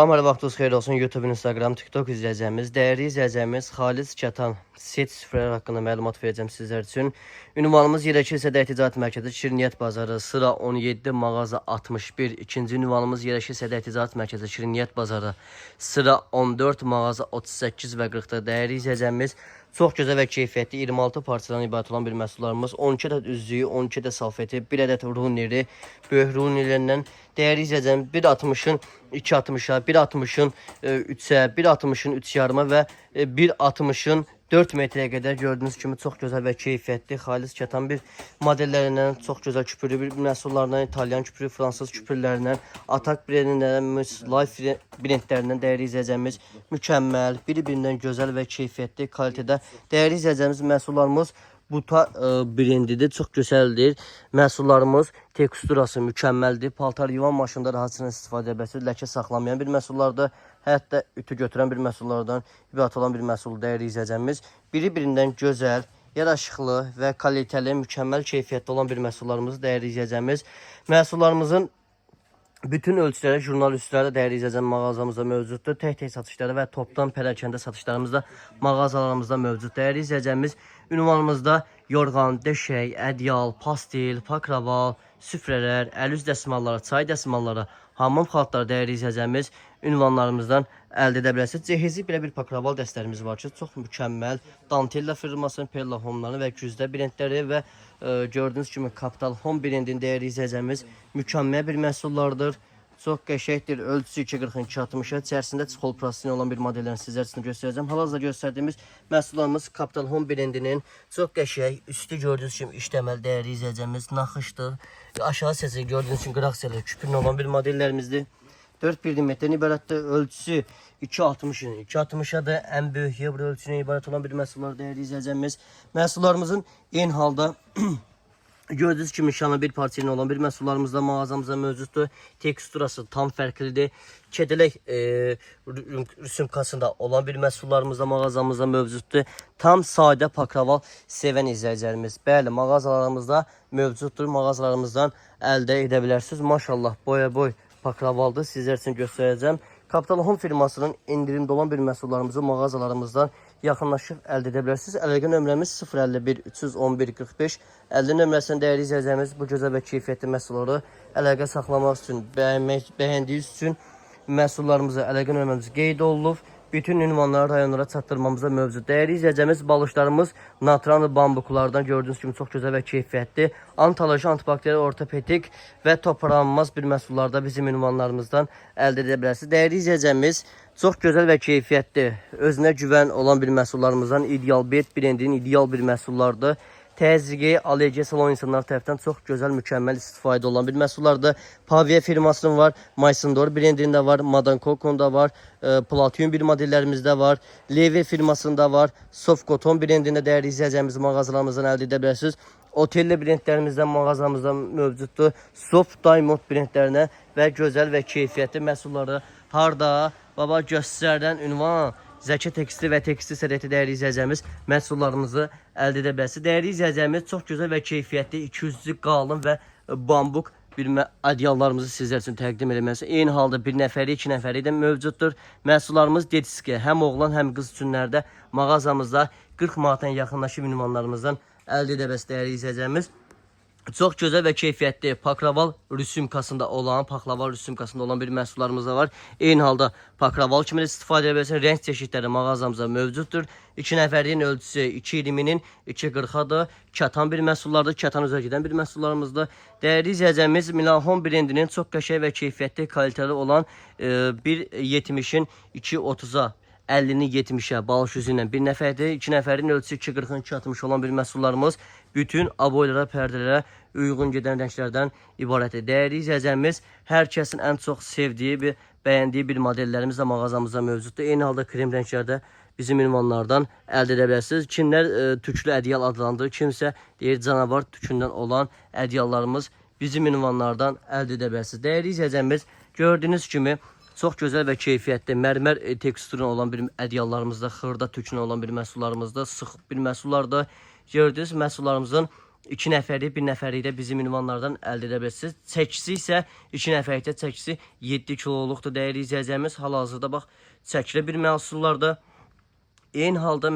Salam, hər vaxtınız xeyir olsun. YouTube, Instagram, TikTok izləyəcəyimiz, dəyərli izləyəcəyimiz Xalis Kətan set süfrələr haqqında məlumat verəcəm sizlər üçün. Ünvanımız Yerəşil Sədəyə Ticarət Mərkəzi, Şirniyyat Bazarı, sıra 17, mağaza 61. İkinci ünvanımız Yerəşil Sədəyə Ticarət Mərkəzi, Şirniyyat Bazarı, sıra 14, mağaza 38 və 40-da. Dəyərli izləyəcəyimiz çox gözəl və keyfiyyətli 26 parçadan ibarət olan bir məhsullarımız. 12 ədəd üzlüyü, 12 ədəd salfeti, 1 ədəd runeri, böyük runerilərindən dəyərli izləyəcəyimiz 1.60-ın 2.60-a, 1.60-ın 3-ə, 1.60-ın 3.5-a və 1.60-ın 4 metrəyə qədər gördüyünüz kimi çox gözəl və keyfiyyətli, xalis kətan bir modellərindən, çox gözəl küpürlü bir məhsullarından, İtalyan küpürü, fransız küpürlərindən, Atak brendindən, Life brendlərindən dəyərli izləyəcəyimiz mükəmməl, bir-birindən gözəl və keyfiyyətli kalitədə dəyərli izləyəcəyimiz məhsullarımız Buta brendidir, çox gözəldir. Məhsullarımız teksturası mükəmməldir. Paltar yuvan maşında rahatca istifadə edə bilərsiniz. Ləkə saxlamayan bir məhsullardır. Hətta ütü götürən bir məhsullardan ibarət olan bir məhsul dəyərli izləyəcəyimiz. Biri-birindən gözəl, yaraşıqlı və kalitəli, mükəmməl keyfiyyətli olan bir məhsullarımızı dəyərli izləyəcəyimiz. Məhsullarımızın bütün ölçüləri jurnal üstlərdə dəyərli izləyicilər mağazamızda mövcuddur. Tək-tək satışları və topdan pərakəndə satışlarımız da mağazalarımızda mövcud. Dəyərli izləyicilərimiz, ünvanımızda yorğan, döşək, ədyal, pastil, pakraval, süfrələr, əl-üz dəsmalları, çay dəsmalları, hamam xaltları dəyərli izləyicilərimiz ünvanlarımızdan əldə edə bilərsiniz. Cehizi belə bir pakraval dəstlərimiz var ki, çox mükəmməl. Dantella firmasının Perla Home'ları və Güzdə brendləri və gördüyünüz kimi Capital Home brendinin dəyərli izləyicilərimiz mükəmməl bir məhsullardır. Çox qəşəngdir. Ölçüsü 2.40-ın 2.60-a. İçərisində çıxol plastin olan bir modellərini sizlər üçün göstərəcəm. Hal-hazırda göstərdiyimiz məhsullarımız Capital Home brendinin çox qəşəng, üstü gördüyünüz kimi işləməli dəyərli izləyicilərimiz naxışdır. Aşağı hissəsi gördüyünüz kimi qıraq hissələri küpürlü olan bir modellərimizdir. 4 metrdən ibarətdir. Ölçüsü 2.60-ın 2.60-a da ən böyük evro ölçüsünə ibarət olan bir məhsullar dəyərli izləyicilərimiz. Məhsullarımızın eyni halda gördüyünüz kimi şanlı bir parça ilə olan bir məhsullarımız da mağazamızda mövcuddur. Teksturası tam fərqlidir. Kedələk rüsumkasında olan bir məhsullarımız da mağazamızda mövcuddur. Tam sadə pakraval sevən izləyicilərimiz. Bəli, mağazalarımızda mövcuddur. Mağazalarımızdan əldə edə bilərsiniz. Maşallah boya boy pakravaldır. Sizlər üçün göstərəcəm. Capital Home firmasının endirimdə olan bir məhsullarımızı mağazalarımızdan yaxınlaşıb əldə edə bilərsiniz. Əlaqə nömrəmiz 051 311 45 50 nömrəsindən dəyərli izləyicilərimiz bu gözəl və keyfiyyətli məhsulları əlaqə saxlamaq üçün, bəyənmək, bəyəndiyiniz üçün məhsullarımıza əlaqə nömrəmiz qeyd olunub. Bütün ünvanlara, rayonlara çatdırmamızda mövcud. Dəyərli izləyicilərimiz, balışlarımız natranlı bambuklardan gördüyünüz kimi çox gözəl və keyfiyyətli, antialerji, antibakterial, ortopedik və toprağlanmaz bir məhsullarda bizim ünvanlarımızdan əldə edə bilərsiniz. Dəyərli izləyicilərimiz, çox gözəl və keyfiyyətli, özünə güvən olan bir məhsullarımızdan Ideal Bet brendinin ideal bir məhsullardır. Təzyiqi, allergiyası olan insanlar tərəfindən çox gözəl, mükəmməl istifadə olunan bir məhsullardır. Pavia firmasının var, Maysındor brendində var, Madan Coco'nda var, Platinum bir modellərimizdə var, Levi firmasında var, Soft Cotton brendində dəyərli izləyicilərimiz mağazalarımızdan əldə edə bilərsiniz. Otelli brendlərimizdən mağazamızda mövcuddur. Soft Diamond brendlərinə və gözəl və keyfiyyətli məhsulları harda? Baba göstərdən ünvan Zəki Tekstil və Tekstil Sənəti dəyərli izləyicilərimiz məhsullarımızı əldə edə bilərsiniz. Dəyərli izləyicilərimiz çox gözəl və keyfiyyətli 200-lük qalın və bambuk bir adyallarımızı sizlər üçün təqdim eləməsi. Eyni halda bir nəfəri, iki nəfəri də mövcuddur. Məhsullarımız detski həm oğlan, həm qız üçünlərdə mağazamızda 40 manatdan yaxınlaşıb ünvanlarımızdan əldə edə bilərsiniz dəyərli izləyicilərimiz. Çox gözəl və keyfiyyətli pakraval rüsumkasında olan, paklaval rüsumkasında olan bir məhsullarımız da var. Eyni halda pakraval kimi də istifadə edə bilərsiniz. Rəng çeşidləri mağazamızda mövcuddur. 2 nəfərliyin ölçüsü 2.20-nin 2.40-adır. Kətan bir məhsullardır. Kətan üzrə gedən bir məhsullarımızdır. Dəyərli izləyicilərimiz, Milan Home brendinin çox qəşəng və keyfiyyətli, kalitəli olan 1.70-in 2.30-a 50-ni 70-ə balış üzü ilə bir nəfərdir. İki nəfərin ölçüsü 2.40-ın 2.60 olan bir məhsullarımız bütün aboylara, pərdələrə uyğun gedən rənglərdən ibarətdir. Dəyərli izləyicilərimiz, hər kəsin ən çox sevdiyi bir, bəyəndiyi bir modellərimiz də mağazamızda mövcuddur. Eyni halda krem rənglərdə bizim ünvanlardan əldə edə bilərsiniz. Kimlər tüklü ədyal adlandırır, kimsə deyir canavar tükündən olan ədyallarımız bizim ünvanlardan əldə edə bilərsiniz. Dəyərli izləyicilərimiz, gördüyünüz kimi çox gözəl və keyfiyyətli mərmər tekstürü olan bir ədyallarımızda, xırda tükünü olan bir məhsullarımızda, sıx bir məhsullarda gördüyünüz məhsullarımızın 2 nəfərlik, 1 nəfərlik də bizim ünvanlardan əldə edə bilirsiniz. Çəkisi isə 2 nəfərlikdə çəkisi 7 kiloluqdur dəyərli izləyicilərimiz. Hal-hazırda bax çəkili bir məhsullardır. Eyni halda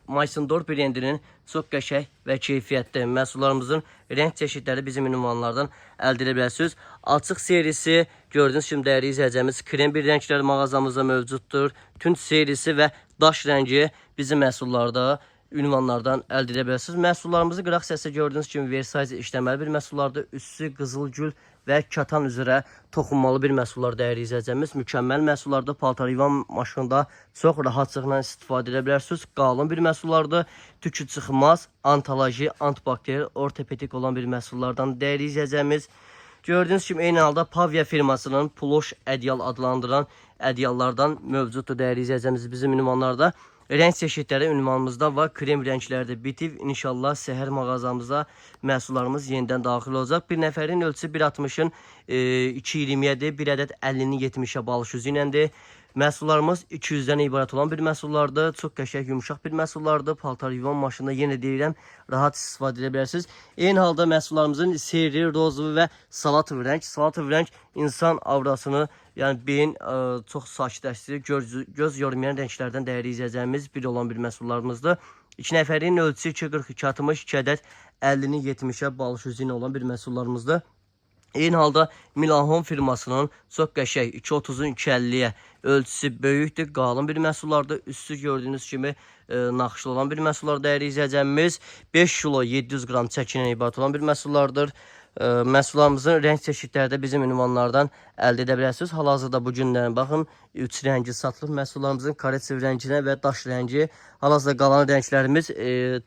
Maysındor brendinin çox qəşəng və keyfiyyətli məhsullarımızın rəng çeşidləri bizim ünvanlardan əldə edə bilərsiniz. Açıq serisi gördüyünüz kimi dəyərli izləyicilərimiz krem bir rənglər mağazamızda mövcuddur. Tünd serisi və daş rəngi bizim məhsullarda ünvanlardan əldə edə bilərsiniz. Məhsullarımızı qıraq hissəsi gördüyünüz kimi Versace işləməli bir məhsullardır. Üssü qızıl gül və katan üzrə toxunmalı bir məhsullar dəyərli izləyicilərimiz. Mükəmməl məhsullardır. Paltar yuvan maşında çox rahatlıqla istifadə edə bilərsiniz. Qalın bir məhsullardır. Tükü çıxmaz, antalaji, antibakterial, ortopedik olan bir məhsullardan dəyərli izləyicilərimiz. Gördüyünüz kimi eyni halda Pavia firmasının Ploş ədyal adlandıran ədyallardan mövcuddur dəyərli izləyicilərimiz bizim ünvanlarda. Rəng çeşidləri ünvanımızda var. Krem rəngləri də bitib. İnşallah səhər mağazamıza məhsullarımız yenidən daxil olacaq. Bir nəfərin ölçüsü 1.60-ın 2.20-yədir. Bir ədəd 50-nin 70-ə balış üzü iləndir. Məhsullarımız 200-dən ibarət olan bir məhsullardır. Çox qəşəng, yumşaq bir məhsullardır. Paltar yuvan maşında yenə deyirəm, rahat istifadə edə bilərsiniz. Eyni halda məhsullarımızın seri, rozlu və salatov rəng. Salatov rəng insan aurasını, yəni beyin çox sakitləşdirir. Göz yormayan rənglərdən dəyərli izləyəcəyimiz bir olan bir məhsullarımızdır. 2 nəfərin ölçüsü 2.42 60, 2 ədəd 50-nin 70-ə balış üzü ilə olan bir məhsullarımızdır. Eyni halda Milan firmasının çox qəşəng 2.30-un 2.50-yə ölçüsü böyükdür, qalın bir məhsullardır. Üstü gördüyünüz kimi naxışlı olan bir məhsullar dəyərli izləyəcəyimiz 5 kilo 700 qram çəki ilə ibarət olan bir məhsullardır. Məhsullarımızın rəng çeşidləri də bizim ünvanlardan əldə edə bilərsiniz. Hal-hazırda bu günlərin baxın 3 rəngi satılır məhsullarımızın karetsev rənginə və daş rəngi. Hal-hazırda qalan rənglərimiz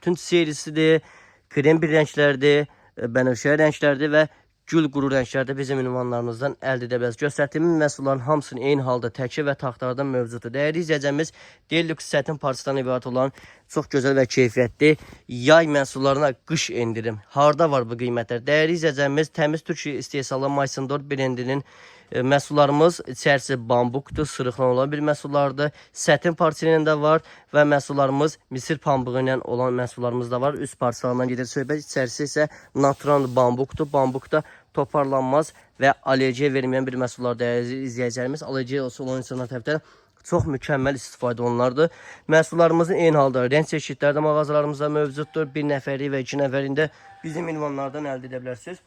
tünd serisidir, krem bir rənglərdir, bənövşəyi rənglərdir və gül quru rənglərdə bizim ünvanlarımızdan əldə edə bilərsiniz. Göstərdiyimiz məhsulların hamısının eyni halda təki və taxtalardan mövcuddur. Dəyərli izləyicimiz, Deluxe sətin parçadan ibarət olan çox gözəl və keyfiyyətli yay məhsullarına qış endirim. Harda var bu qiymətlər? Dəyərli izləyicimiz, təmiz Türkiyə istehsalı Maysındor brendinin məhsullarımız içərisi bambukdur, sırıqla olan bir məhsullardır. Sətin parça ilə də var və məhsullarımız misir pambığı ilə olan məhsullarımız da var. Üst parçalarından gedir söhbət. İçərisi isə natural bambukdur. Bambuk da toparlanmaz və allergiya verməyən bir məhsullar dəyərli izləyicilərimiz. Allergiya olan insanlar tərəfindən çox mükəmməl istifadə olunardı. Məhsullarımızın eyni halda rəng çeşidləri də mağazalarımızda mövcuddur. Bir nəfərlik və iki nəfərində bizim ünvanlardan əldə edə bilərsiniz.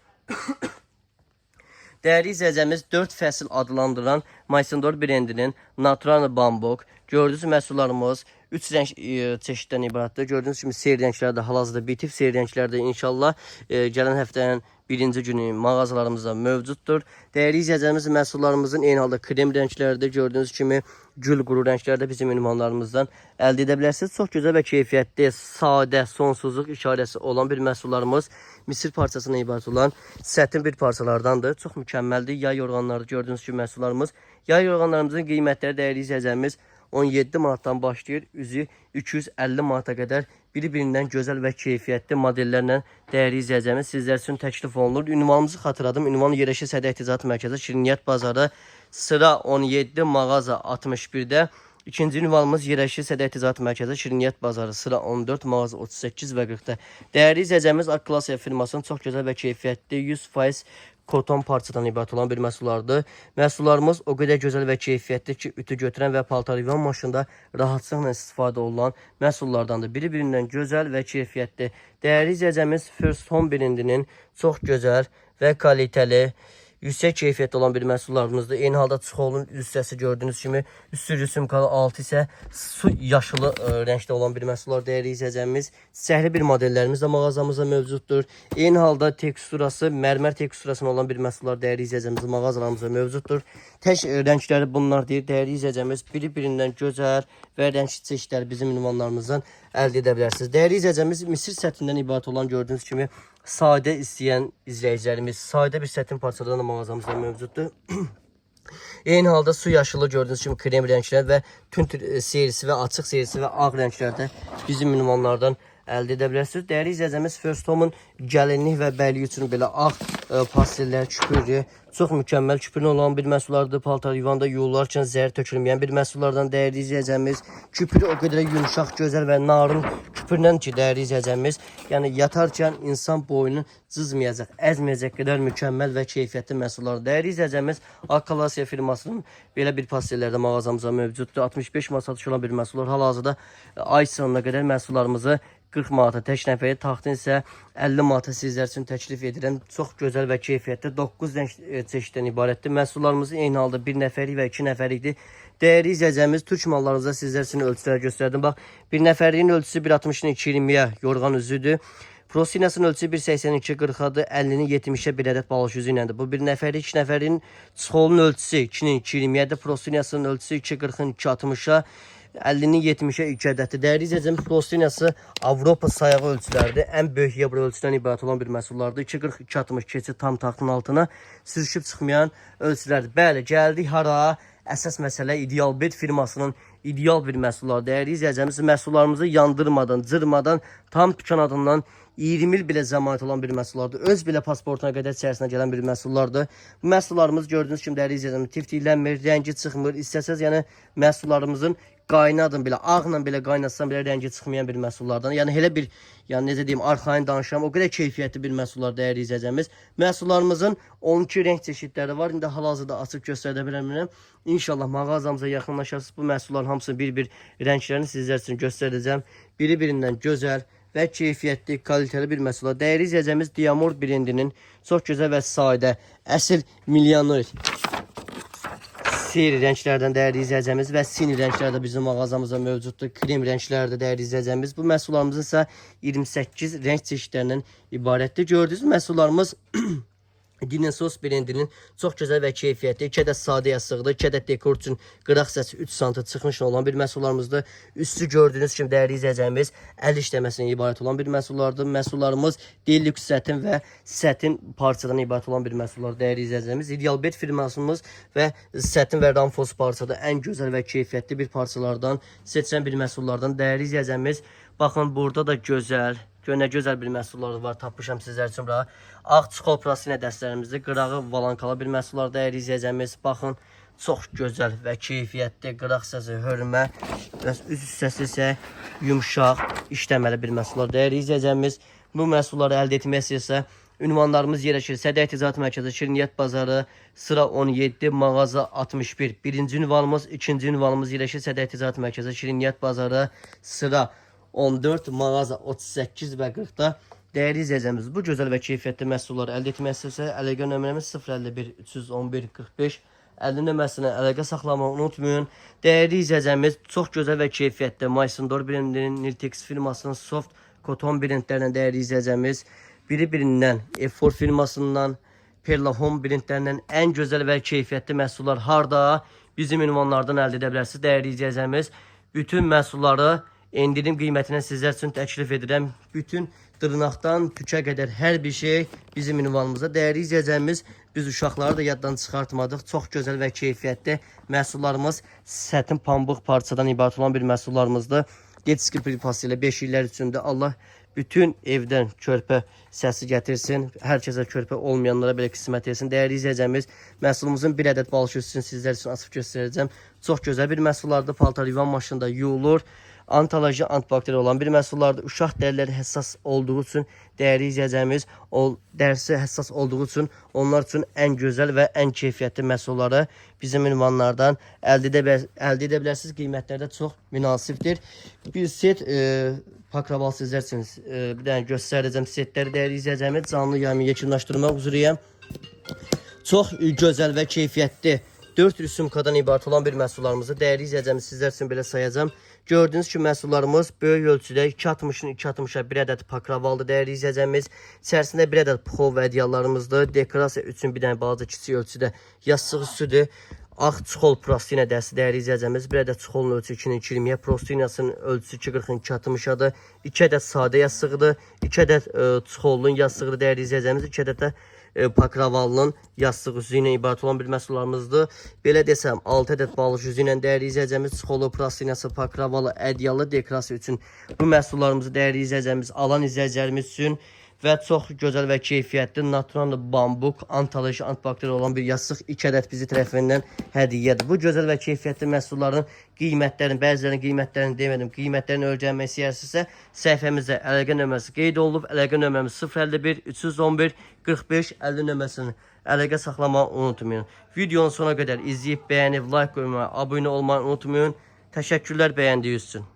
Dəyərli izləyicimiz 4 fəsil adlandıran Maysındor brendinin Natural Bambuk gördüyünüz məhsullarımız 3 rəng çeşiddən ibarətdir. Gördüyünüz kimi seyir rəngləri də hal-hazırda bitib. Seyir rəngləri də inşallah gələn həftənin birinci günü mağazalarımızda mövcuddur. Dəyərli izləyicilərimiz, məhsullarımızın eyni halda krem rəngləri də gördüyünüz kimi gül quru rəngləri də bizim ünvanlarımızdan əldə edə bilərsiniz. Çox gözəl və keyfiyyətli, sadə, sonsuzluq işarəsi olan bir məhsullarımız misir parçasına ibarət olan sətin bir parçalardandır. Çox mükəmməldir. Yay yorğanları gördüyünüz kimi məhsullarımız. Yay yorğanlarımızın qiymətləri dəyərli izləyicilərimiz 17 manatdan başlayır, üzü 250 manata qədər bir-birindən gözəl və keyfiyyətli modellərlə dəyərli izləyicilərimiz sizlər üçün təklif olunur. Ünvanımızı xatırladım. Ünvan yerləşir Sədəh Ticarət Mərkəzi, Şirniyyat Bazarı, sıra 17, mağaza 61-də. İkinci ünvanımız yerləşir Sədəh Ticarət Mərkəzi, Şirniyyat Bazarı, sıra 14, mağaza 38 və 40-da. Dəyərli izləyicilərimiz, Akklasiya firmasının çox gözəl və keyfiyyətli 100% koton parçadan ibarət olan bir məhsullardır. Məhsullarımız o qədər gözəl və keyfiyyətli ki, ütü götürən və paltar yuvan maşında rahatlıqla istifadə olunan məhsullardandır. Biri-birindən gözəl və keyfiyyətli. Dəyərli izləyicilərimiz, First Home brendinin çox gözəl və kalitəli, yüksək keyfiyyətli olan bir məhsullarımızdır. Eyni halda çuxolun üst hissəsi gördüyünüz kimi üstü rüsumkalı, altı isə su yaşılı rəngdə olan bir məhsullar dəyərli izləyicilərimiz. Çiçəkli bir modellərimiz də mağazamızda mövcuddur. Eyni halda teksturası mərmər teksturasında olan bir məhsullar dəyərli izləyicilərimiz mağazalarımızda mövcuddur. Tək rəngləri bunlar deyil, dəyərli izləyicilərimiz, biri-birindən gözəl və rəng çeşidləri bizim ünvanlarımızdan əldə edə bilərsiniz. Dəyərli izləyicilərimiz, misir sətindən ibarət olan gördüyünüz kimi sadə istəyən izləyicilərimiz sadə bir sətin parçalardan da mağazamızda mövcuddur. Eyni halda su yaşılı gördüyünüz kimi krem rənglər və tünd serisi və açıq serisi və ağ rənglərdə bizim ünvanlardan əldə edə bilərsiniz. Dəyərli izləyicilərimiz, First Home-un gəlinlik və bəylik üçün belə ağ pastellər, küpürlü, Çox mükəmməl küpürlü olan bir məhsullardır. Paltar yuvanda yuyularkən zəhər tökülməyən bir məhsullardan dəyərli izləyəcəyimiz. Küpürü o qədər yumşaq, gözəl və narın küpürlə ki, dəyərli izləyəcəyimiz. Yəni yatarkən insan boynunu cızmayacaq, əzməyəcək qədər mükəmməl və keyfiyyətli məhsullar. Dəyərli izləyəcəyimiz, Akalasiya firmasının belə bir pastellərdə mağazamızda mövcuddur. 65 manat satış olan bir məhsullar. Hal-hazırda ay sonuna qədər məhsullarımızı 40 manata tək nəfəri, taxtın isə 50 manata sizlər üçün təklif edirəm. Çox gözəl və keyfiyyətli 9 çeşiddən ibarətdir. Məhsullarımız eyni halda bir nəfərlik və iki nəfərlikdir. Dəyərli izləyəcəyimiz, türk mallarınıza sizlər üçün ölçülər göstərdim. Bax, bir nəfərliyin ölçüsü 1.60-ın 2.20-yə yorğan üzüdür. Prosinasının ölçüsü 1.82 40-adır, 50-nin 70-ə bir ədəd balış üzü iləndir. Bu bir nəfərlik, iki nəfərin çıxolun ölçüsü 2-nin 2.20-yədir. Prosinasının ölçüsü 2.40-ın 2.60-a, 50-nin 70-ə 2 ədəddir. Dəyərli izləyicilər, prostinası Avropa sayağı ölçülərdir. Ən böyük Avropa ölçüsündən ibarət olan bir məhsullardır. 2.40 2.60 keçir tam taxtın altına sürüşüb çıxmayan ölçülərdir. Bəli, gəldik hara? Əsas məsələ Ideal Bed firmasının ideal bir məhsulları. Dəyərli izləyicilərimiz, məhsullarımızı yandırmadan, cırmadan tam dükan adından 20 il belə zəmanət olan bir məhsullardır. Öz belə pasportuna qədər içərisinə gələn bir məhsullardır. Bu məhsullarımız gördüyünüz kimi dəyərli izləyicilərimiz tiftiklənmir, rəngi çıxmır. İstəsəz yəni məhsullarımızın qaynadın belə, ağla belə qaynatsan belə rəngi çıxmayan bir məhsullardan. Yəni elə bir, yəni necə deyim, arxayın danışıram. O qədər keyfiyyətli bir məhsullar dəyərli izləyicilərimiz. Məhsullarımızın 12 rəng çeşidləri var. İndi hal-hazırda açıb göstərə bilmirəm. İnşallah mağazamıza yaxınlaşarsınız. Bu məhsulların hamısını bir-bir rənglərini sizlər üçün göstərəcəm. Biri-birindən gözəl və keyfiyyətli, kaliteli bir məhsullar. Dəyərli izləyicilərimiz, Diamor brendinin çox gözəl və sadə, əsl milyoner seri rənglərdən dəyərli izləyəcəyimiz və sini rənglər də bizim mağazamızda mövcuddur. Krem rənglər də dəyərli izləyəcəyimiz. Bu məhsullarımızın isə 28 rəng çeşidlərindən ibarətdir. Gördüyünüz məhsullarımız Dinesos brendinin çox gözəl və keyfiyyətli 2 ədəd sadə yastıqdır, 2 ədəd dekor üçün qıraq hissəsi 3 sm çıxmışla olan bir məhsullarımızdır. Üstü gördüyünüz kimi dəyərli izləyəcəyimiz əl işləməsindən ibarət olan bir məhsullardır. Məhsullarımız deluxe sətin və sətin parçadan ibarət olan bir məhsullar dəyərli izləyəcəyimiz. Ideal Bed firmasımız və sətin və Ramfos parçada ən gözəl və keyfiyyətli bir parçalardan seçilən bir məhsullardan dəyərli izləyəcəyimiz. Baxın burada da gözəl, gör nə gözəl bir məhsullar var, tapmışam sizlər üçün bura. Ağ çıxol prasinə dəstələrimizdə qırağı valankalı bir məhsullar dəyərli izləyəcəyimiz. Baxın, çox gözəl və keyfiyyətli qıraq hissəsi hörmə və üst hissəsi isə yumşaq işləməli bir məhsullar dəyərli izləyəcəyimiz. Bu məhsulları əldə etmək istəyirsə ünvanlarımız yerləşir. Sədəyə Ticarət Mərkəzi, Şirniyyat Bazarı, sıra 17, mağaza 61. Birinci ünvanımız, ikinci ünvanımız yerləşir. Sədəyə Ticarət Mərkəzi, Şirniyyat Bazarı, sıra 14, mağaza 38 və 40-da. Dəyərli izləyicilərimiz, bu gözəl və keyfiyyətli məhsulları əldə etmək istəyirsə, əlaqə nömrəmiz 051 311 45 50 nömrəsinə əlaqə saxlamağı unutmayın. Dəyərli izləyicilərimiz, çox gözəl və keyfiyyətli Maysındor brendinin Niltex firmasının soft koton brendlərindən dəyərli izləyicilərimiz, biri-birindən F4 firmasından Perla Home brendlərindən ən gözəl və keyfiyyətli məhsullar harda? Bizim ünvanlardan əldə edə bilərsiniz. Dəyərli izləyicilərimiz, bütün məhsulları endirim qiymətinə sizlər üçün təklif edirəm. Bütün dırnaqdan tükə qədər hər bir şey bizim ünvanımızda. Dəyərli izləyicilərimiz, biz uşaqları da yaddan çıxartmadıq. Çox gözəl və keyfiyyətli məhsullarımız sətin pambıq parçadan ibarət olan bir məhsullarımızdır. Detski pripası ilə 5 illər üçün də Allah bütün evdən körpə səsi gətirsin. Hər kəsə körpə olmayanlara belə qismət etsin. Dəyərli izləyicilərimiz, məhsulumuzun bir ədəd balış üstünü sizlər üçün açıb göstərəcəm. Çox gözəl bir məhsullardır. Paltar yuvan maşında yuyulur. Antialerji, antibakteri olan bir məhsullardır. Uşaq dəriləri həssas olduğu üçün dəyərli izləyicilərimiz, o dərisi həssas olduğu üçün onlar üçün ən gözəl və ən keyfiyyətli məhsulları bizim ünvanlardan əldə edə bilərsiniz. Qiymətləri də çox münasibdir. Bir set pakraval sizlər üçün bir dənə göstərəcəm setləri dəyərli izləyicilərimiz. Canlı yayımı yekunlaşdırmaq üzrəyəm. Çox gözəl və keyfiyyətli 4 rüsumkadan ibarət olan bir məhsullarımızı dəyərli izləyicilərimiz sizlər üçün belə sayacağam. Gördüyünüz kimi məhsullarımız böyük ölçüdə 2.60-ın 2.60-a bir ədəd pakravaldır dəyərli izləyicilərimiz. İçərisində bir ədəd puxov və ədyallarımızdır. Dekorasiya üçün bir dənə balaca kiçik ölçüdə yastıq üstüdür. Ağ çıxol prostina dəsti dəyərli izləyicilərimiz. Bir ədəd çıxolun ölçüsü 2-nin 2.20-yə, prostinasının ölçüsü 2.40-ın 2.60-adır. 2 ədəd sadə yastığıdır. 2 ədəd çıxolun yastığıdır dəyərli izləyicilərimiz. 2 ədəd də pakravalının yastıq üzü ilə ibarət olan bir məhsullarımızdır. Belə desəm, 6 ədəd balış üzü ilə dəyərli izləyicilərimiz, çıxolu, prostinası, pakravalı, ədyalı dekorasiya üçün bu məhsullarımızı dəyərli izləyicilərimiz, alan izləyicilərimiz üçün Və çox gözəl və keyfiyyətli natural bambuk antalaj antibakterial olan bir yastıq 2 ədəd bizi tərəfindən hədiyyədir. Bu gözəl və keyfiyyətli məhsulların qiymətlərini, bəzilərinin qiymətlərini demədim, qiymətlərini öyrənmək istəyirsinizsə səhifəmizdə əlaqə nömrəsi qeyd olunub. Əlaqə nömrəmiz 051 311 45 50 nömrəsini əlaqə saxlamağı unutmayın. Videonun sonuna qədər izləyib, bəyənib, like qoymağı, abunə olmağı unutmayın. Təşəkkürlər bəyəndiyiniz üçün.